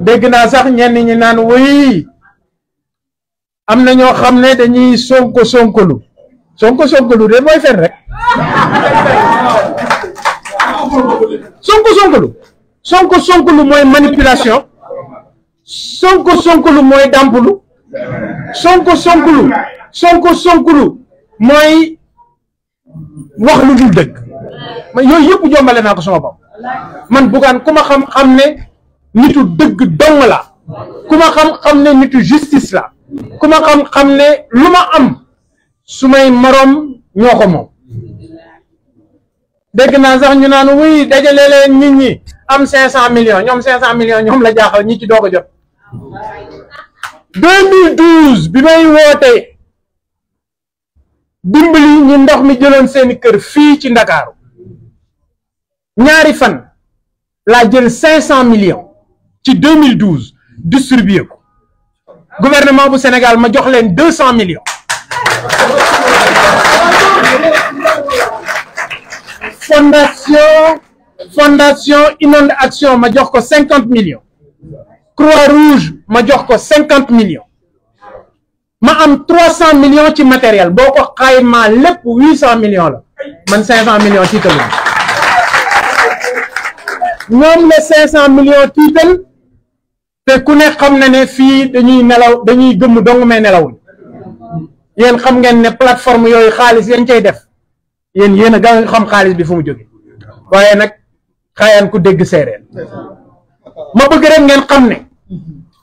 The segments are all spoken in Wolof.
dégg naa sax ñenn ñi naan wuy am na ñoo xam ne dañuy sonkolu de mooy fen rek sonkolu mooy manipulation sonkolu mooy dàmpulu sonkolu mooy wax lu dul dëgg yooyu yëpp jombale naa ko sama bopp man Bougane ku ma xam ne nitu dëgg dong la ku ma xam ne nitu justice la ku ma xam ne lu ma am su may moroom ñoo ko moom dégg naa sax ñu naan wuy dajale leen nit ñi am 500 millions ñoom 500 millions ñoom la jaaxal ñi ci doog a jot 2012 bi may woote dimbali ñi ndox mi jëloon seeni kër fii ci Ndakaaru ñaari fan laa jël 500 millions ci 2012 distribué ko gouvernement bu Sénégal ma jox leen 200 millions fondation Inonde Action ma jox ko 50 millions Croix-Rouge ma jox ko 50 millions ma am 300 millions ci matériel boo ko xaymaa lépp 800 millions la man 500 millions tiital ñoom la 500 millions tiital te ku ne xam na ne fii dañuy nelaw dañuy gëmm dong may nelawul yéen xam ngeen ne plateforme yooyu xaalis yañ cay def yéen a gën xam xaalis bi fu mu jóge waaye nag xaayaan ku dégg séeréer ma bëgg rek ngeen xam ne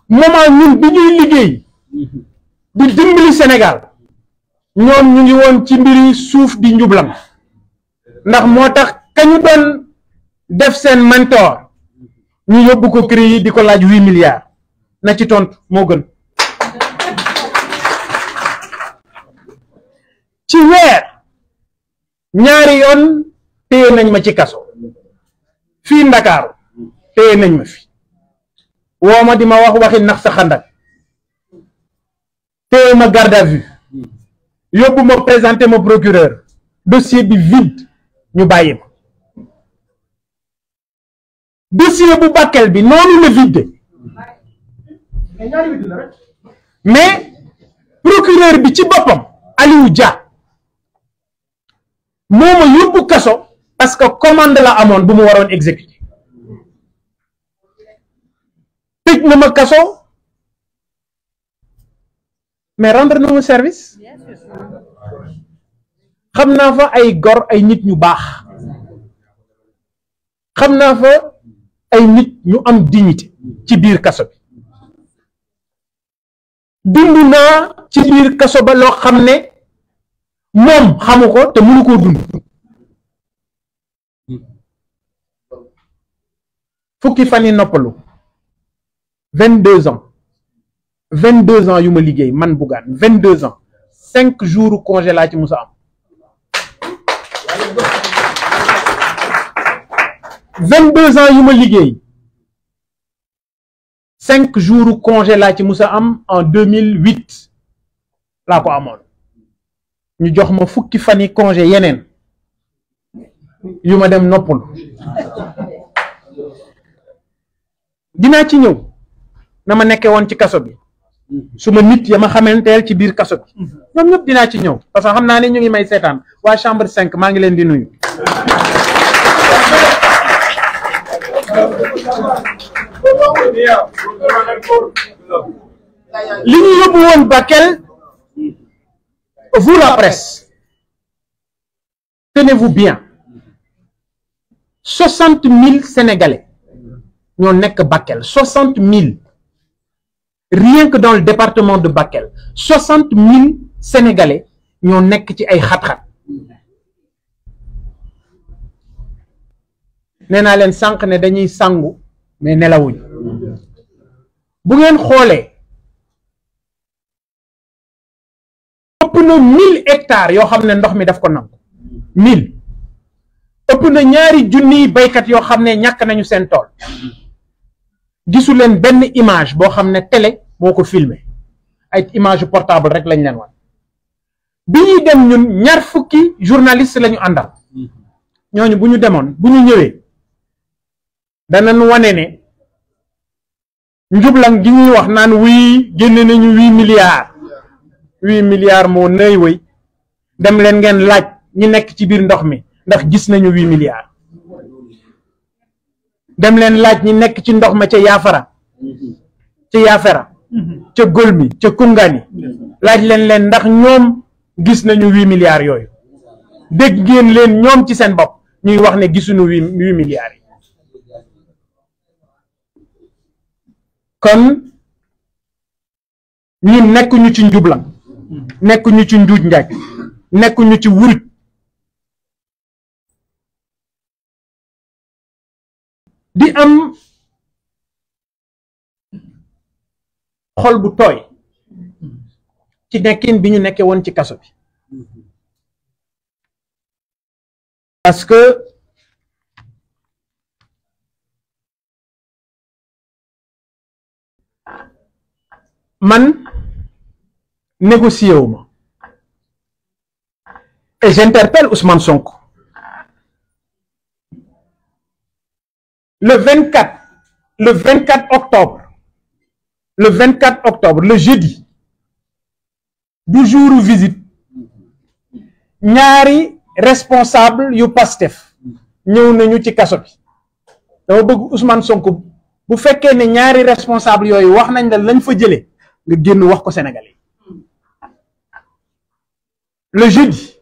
moment ñun bi ñuy liggéey di dimbali Sénégal ñoom ñu ngi woon ci mbiri suuf di njublam ndax moo tax kañu doon def seen mentor ñu yóbbu ko CREI yi di ko laaj 8 milliards na ci tontu moo gën ci weer ñaari yoon téye nañ ma ci kaso fii Ndakaaru téye nañ ma fi woo ma di ma wax waxi nax sa xandak téye ma garde à vue yóbbu ma présenté ma procureur dossier bi vide ñu bàyyi ma dossier bu Bakel bi noonu la vide mais procureur bi ci boppam Aliou Dia moo ma yóbbu kaso parce que commande la amoon bu mu waroon exécuter tëj na ma kaso mais rendre na ma service xam naa fa ay gor ay nit ñu baax xam naa fa ay nit ñu am dignité ci biir kaso bi dund naa ci biir kaso ba loo xam ne moom xamu ko te mënu koo dund fukki fan yi noppalu 22 ans 22 ans yu ma liggéey man Bougane 22 ans 5 jours congé laa ci musa am 22 ans yu ma liggéey 5 jours congé laa ci musa am en 2008 laa ko amoon ñu jox ma fukki fan yi congé yeneen yu ma dem noppalu dinaa ci ñëw na ma nekkee woon ci kaso bi su ma nit ya ma xamanteel ci biir kaso bi ñoom ñëpp dinaa ci ñëw parce que xam naa ne ñu ngi may seetaan waa chambre 5 maa ngi leen di nuyu. li ñu yóbbu woon Bakel vous la presse tenez-vous bien 60 000 Sénégalais ñoo nekk Bakel 60 000 rien que dans le département de Bakel 60 000 Sénégalais ñoo nekk ci ay xat-xat nee naa leen sànq ne dañuy sangu mais nelawuñ bu ngeen xoolee ëpp na 1000 hectares yoo xam ne ndox mi daf ko nangu 1000 ëpp na ñaari junniy baykat yoo xam ne ñàkk nañu seen tool gisu leen benn image boo xam ne télé moo ko filmé ay image portable rek lañ leen wan bi ñuy dem ñun ñaar fukki journaliste la ñu àndal ñooñu bu ñu demoon bu ñu ñëwee danañ wane ne njublang gi ñuy wax naan wuy génne nañu 8 milliards moo nëy wëy dem leen ngeen laaj ñi nekk ci biir ndox mi ndax gis nañu 8 milliards dem leen laaj ñi nekk ci ndox ma ca Yaafara ca Golmi ca Koungani laaj leen ndax ñoom gis nañu 8 milliards yooyu dégg ngeen leen ñoom ci seen bopp ñuy wax ne gisuñu 8 milliards yi. kon ñun nekkuñu ci njublang nekkuñu ci njuuj njaaj nekkuñu ci wuruj di am xol bu tooy ci nekkin bi ñu nekkee woon ci kaso bi parce que man négocié wu ma et j'interpelle Ousmane Sonko le 24 octobre le jeudi du jour visite ñaari responsable yu Pastef ñëw nañu ci kaso bi dama bëgg Ousmane Sonko bu fekkee ne ñaari responsable yooyu wax nañ la lañ fa jëlee nga génn wax ko Sénégalais le jeudi